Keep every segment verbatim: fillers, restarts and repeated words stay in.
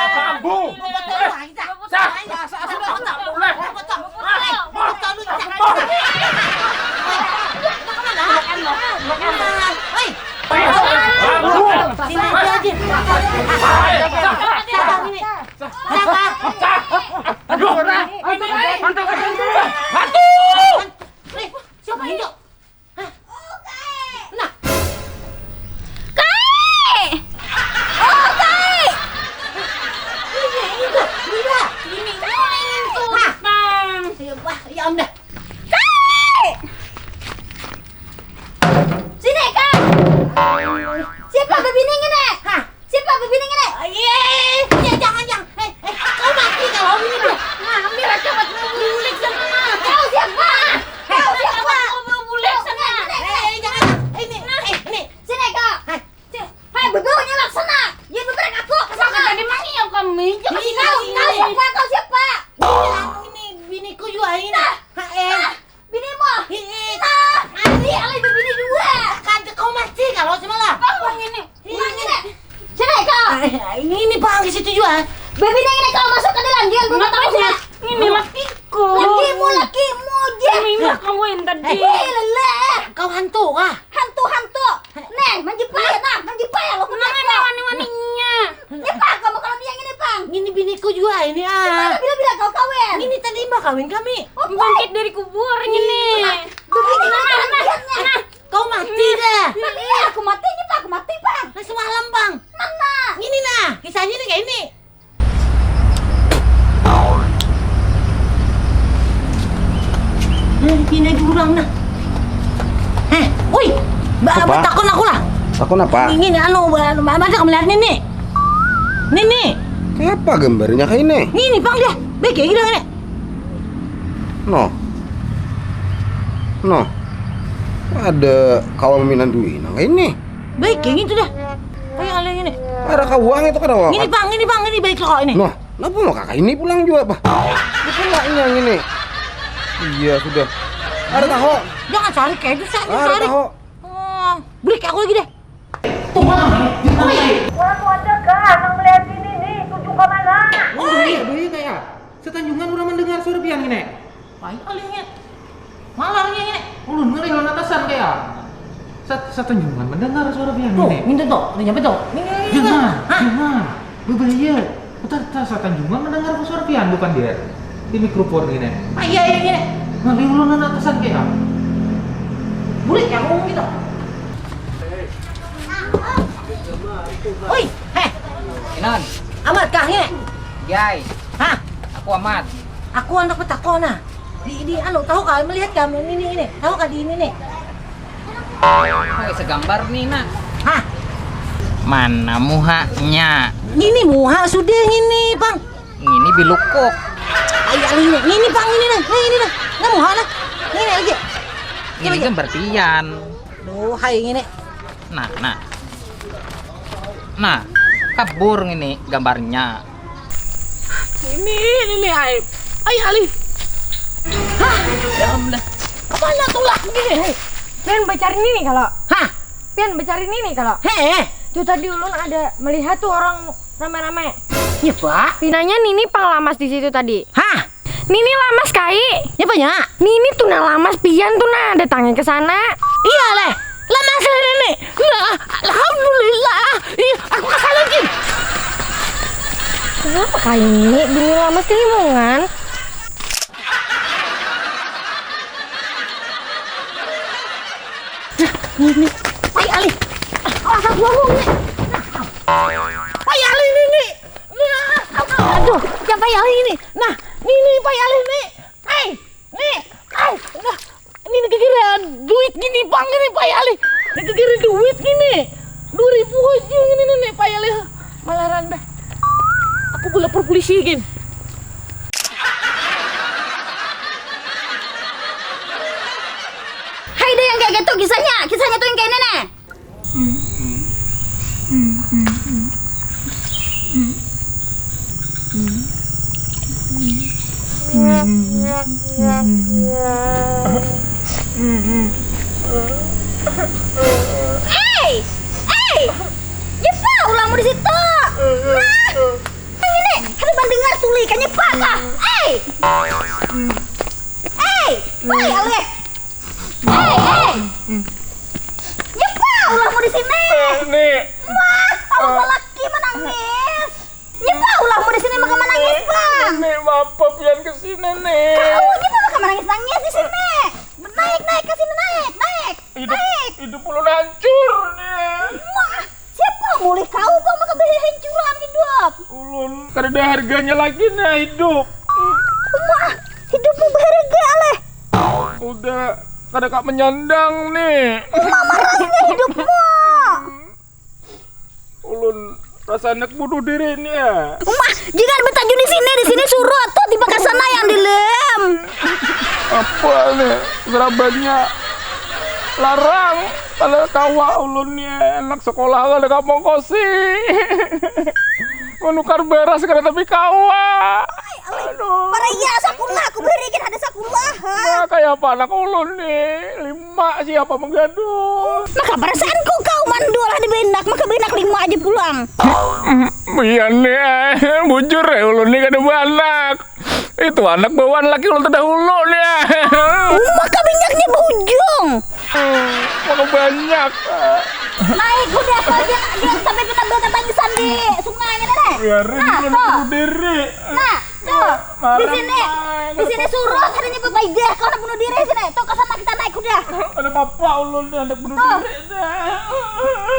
Ambu. Sah. Boleh. Hei. Ambu. Sini aja, aja. Siapa ini? Siapa? Aduh. Hantu. Eh, siapa ini? Hah? Nah. Kai! Oh, Kai! Ini, ini, ini. Ini nyuling itu, Bang. Iya, wah, ya om dah. Kai! Sini, Kai! Siapa bebini ngini? Hah? Siapa bebini ngini? Iya, iya, jangan, jangan. Eh, eh, kau mati kalau ini tuh. Nah, ambil aja buat bulik sana. Kau siapa? Kau siapa? Kau bulik sana. Eh, eh, jangan. Eh, ini, eh, ini. Sini, Kak. Hah? Sini. Hai, bebaunya laksana. Ya, beberek aku. Maka tadi mah iya kami. Ini kau, kau siapa? Kau siapa? Ini, ini biniku juga ini. Nah. Hah, eh. Nah, binimu. Hiit. Nah, ini alai bebini dua. Kan kau mati kalau semalam. Kau ini. Ini, ini. Sini, kau. Eh, ini, ini, Bang, di situ juga. Bebini ini kau masuk ke dalam, jangan buka tahu sih. Ini lakiku. Lakimu, lakimu, je. Ini lah kau yang tadi. Eh, lelah. Kau hantu kah? Hantu, hantu. Nih, manjipaya, nah, manjipaya lo. Mana wani-waninya? Nyapa kamu kalau dia ini, Pang? Ini biniku juga ini, ah. Bila-bila kau kawin? Ini tadi mbak kawin kami. Oh, bangkit dari kubur ini. Nah, nah, nah. Kau mati dah. Nah, iya, aku mati, ini, Pang, aku mati, Pang. Nah, semalam, Bang. Mana? Ini nah, kisahnya nih kayak ini. Nah, di sini ada orang nah. Eh, woi, ba- Apa? Batakon aku lah. Takon apa? Ini nih, anu, ba- ba- baca kamu lihat nih nih. Nih nih. Kayak apa gambarnya kayak ini? Nih nih, Bang, dia. Baik kayak gini nih. Noh. Noh. Ada kawan minum duit nang ini. Baik kayak gitu dah. Kayak kalian ini. Ada kau uang itu kada uang. Ini, Bang, ini, Bang, ini baik lo ini. Noh, kenapa mau kakak ini pulang juga, Pak? Itu enggak ini yang ini. Iya, sudah. Ada tahu. Jangan cari kayak itu, saya Ada cari. Tahu. Oh, beli kayak aku lagi deh. Tuh, Bang. Oi. Orang tuh ada kah nang melihat ini nih, tuju ke mana? Oh, iya, iya, kayak. Setanjungan orang mendengar suara pian ini. Lain kalinya. Malarnya ini. Ulun ngeri ulun atasan kayak. Sat satanjungan mendengar suara pian ini. Tuh, minta tuh, udah nyampe tuh. Ini, ini, ini. Jangan, jangan. Berbahaya. Putar tas satanjungan mendengar suara pian bukan dia. Di mikrofon ini. Ah, iya, iya, iya. Ngeri ulun anak atasan kayak. Bulik yang ngomong gitu. Woi, heh. Inan. Amat kah ini? Yai. Hah? Aku Amat. Aku anak petako nah. Di, di anu, tahu kah melihat kah ini, ini, ini? Tahu kah di ini nih? Oke, segambar nih, Nak. Hah? Mana muhanya? Ini muha sudah ini, Bang. Ini bilukuk. Ayo ini, ini Bang ini nah. Nah, ini nah. Nah, muha nah. Ini lagi. Ini kan bertian. Duh, hai ini. Nah, nah. Nah, kabur ini gambarnya. Ini, ini, hai. Ai, halih. Hah, ya Allah. Kemana tulah ini, hai? Pian bacarin ini kalau. Hah? Pian bacarin ini kalau. Heh. Tuh tadi ulun ada melihat tuh orang ramai-ramai. Iya, Pak. Pinanya Nini pang lamas di situ tadi. Hah? Nini lamas kai. Nyapanya? Nini tuh nah lamas pian tuh nah datangi ke sana. Iya leh, lamas leh Nini. Nah, alhamdulillah. Ih, aku kesana gin. Kenapa kai ini bini lamas kehimungan? Nah, Nini, Pai Alih. Awas aku ngomong nih. Nah, Pai Alih Nini. Nah, aduh, siapa yang ini? Nah, Nini Pai Alih nih. Hei, nih, hei, nah, ini nih kira duit gini bang ini Pai Alih. Ini kira duit gini. Dua ribu aja ini nih Pai Alih. Malaran dah. Aku boleh lapor polisi gin. Hai deh yang kayak gitu kisahnya, kisahnya tuh yang kayak ini nih. Hei, hei, nyapa ulangmu di situ? Nah, ini ada mendengar tuli kan nyapa kah? Hei, hei, hei, alih. Hei, hei, nyapa ulangmu di sini? Ini. Wah, tahu lelaki menangis. Nyapa ulahmu di sini maka menangis bang? Ini apa pian ke sini nih? Kau nyapa maka menangis nangis di sini? Naik naik ke sini naik naik. Hidup naik. Hidup ulun hancur nih. Wah, siapa mulih kau bang maka berhancuran hidup? Ulun kada ada harganya lagi nih hidup. Wah, hidupmu berharga leh. Udah kada kak menyandang nih. Wah, marahnya hidupmu. Ulun rasa anak bunuh diri ini ya. Umah, jangan bertajun di sini, di sini surut tuh di sana yang di lem. Apa nih? Serabannya larang. Kalau kawa ulun nih anak sekolah ada kampung kosi. Menukar beras kada tapi kawa. Aduh. Para iya sakulah, aku berikin ada sakulah. Nah, kayak apa anak ulun nih? Lima siapa menggaduh? Maka perasaanku kau mandulah di benak, maka benak lima aja pulang. Iya nih, eh, bujur ya ulun nih kada beranak. Itu anak bawaan laki ulun terdahulu nih. Maka minyaknya bujung. Maka banyak. Naik udah kau dia dia sampai kena benda tangisan di sungai ini deh. Biarin nah, tuh. Diri. Nah, tuh. Di sini. Di sini surut adanya bebaidah kau nak bunuh diri sini. Tuh ke sana kita naik udah. Ada bapak ulun nih anak bunuh diri.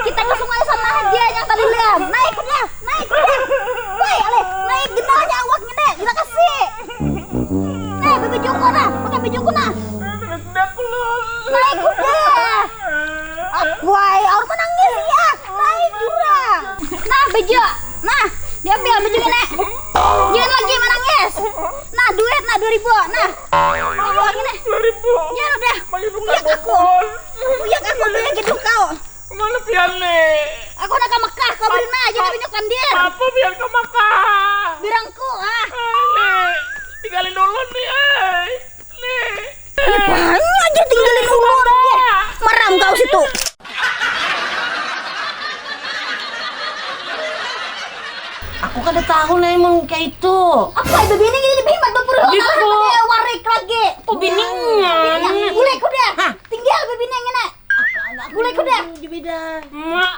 Kita ke sungai sana aja yang tadi liam. Naik udah, naik udah. Woi, alih, naik genahnya awaknya nih, gila kasih. Nah, baju kau nah, pakai baju kau nah. Naik udah. Woi, orang menangis ya. Naik jurang. Nah, baju. Nah, diambil baju ini. Jangan lagi menangis. Nah, duit nah dua ribu. Nah. Dua ribu. Jangan udah. Lihat aku. Lihat aku beli gedung kau. Mana pian nih? Aku nak ke Mekah, kau beri nah aja nak minyak pandir. Apa pian ke Mekah? Birangku ah. Nih, tinggalin dulu nih, eh. Nih. Ya banyak aja tinggalin ulun. Maram kau situ. Aku kada tahu nih emang kayak itu. Apa itu bini ini bini batu purun kalah sama dia warik lagi. Oh bini. Boleh kuda. Tinggal bini yang enak. Boleh kuda. Jubida. Mak.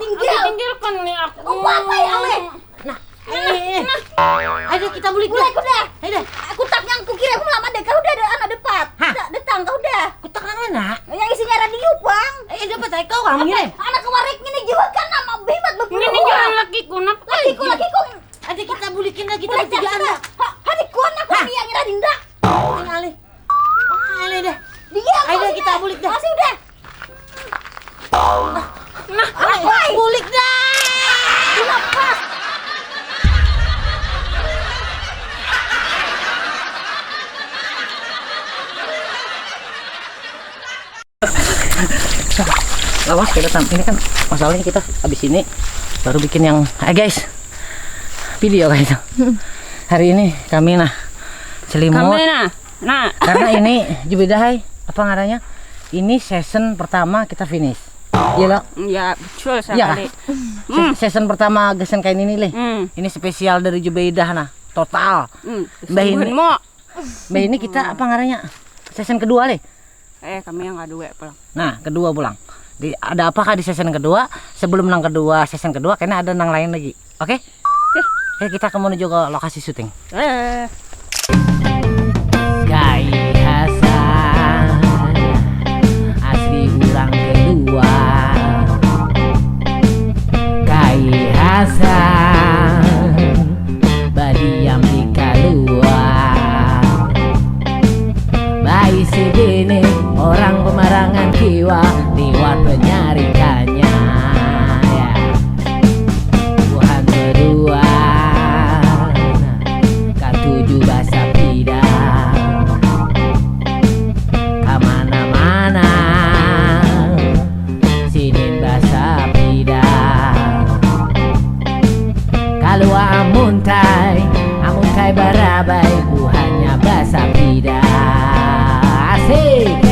Tinggal. Tinggalkan nih aku. Apa apa ya oleh? Nah, eh, eh, eh. Ayo kita bulik. Boleh kuda. Ayo deh. Aku tak yang kukira aku lama deh. Kau udah ada anak depan. Hah? Datang kau udah. Kutak nang mana? Yang isinya radio bang. Eh dapat ayo kau kamu ini. Anak kewarik ini juga kan nama bimat berburu. Ini jalan lagi kunap. Lagi ku lagi ku. Ada kita bulikin lagi kita tiga anak. Hadi kuan aku yang ngira dinda. Ini alih. Alih dah. Dia ayo dah kita bulik dah. Masih udah. Nah, bulik dah. Kenapa? Lawas kita tam. Ini kan masalahnya kita habis ini baru bikin yang, eh guys, video guys. Hari ini kami nah selimut. Kami nah. Nah. Karena ini Jubida hai, apa ngaranya? Ini season pertama kita finish. Iya lo? Iya, betul sekali. Iya. Season pertama gasan kain ini leh. Hmm. Ini spesial dari Jubaidah nah, total. Hmm. Mbah ini. Sembuhan mo. Mbak, ini kita apa ngarannya? Season kedua leh. Eh, kami yang kedua pulang. Nah, kedua pulang. Di, ada apakah di season kedua? Sebelum nang kedua, season kedua, kena ada nang lain lagi. Oke? Oke. Oke, kita ke menuju ke lokasi syuting. Eh. Kai Hasan, asli urang kedua. Kai Hasan, badiam di kaluar. Baisi bini orang pemarangan kiwa, liwat penyarikannya. Ya. Buhan kedua, katuju basapida. Kamana-mana, sinin basapida. Kalua amuntai, amuntai barabai, buhannya basapida. Asik.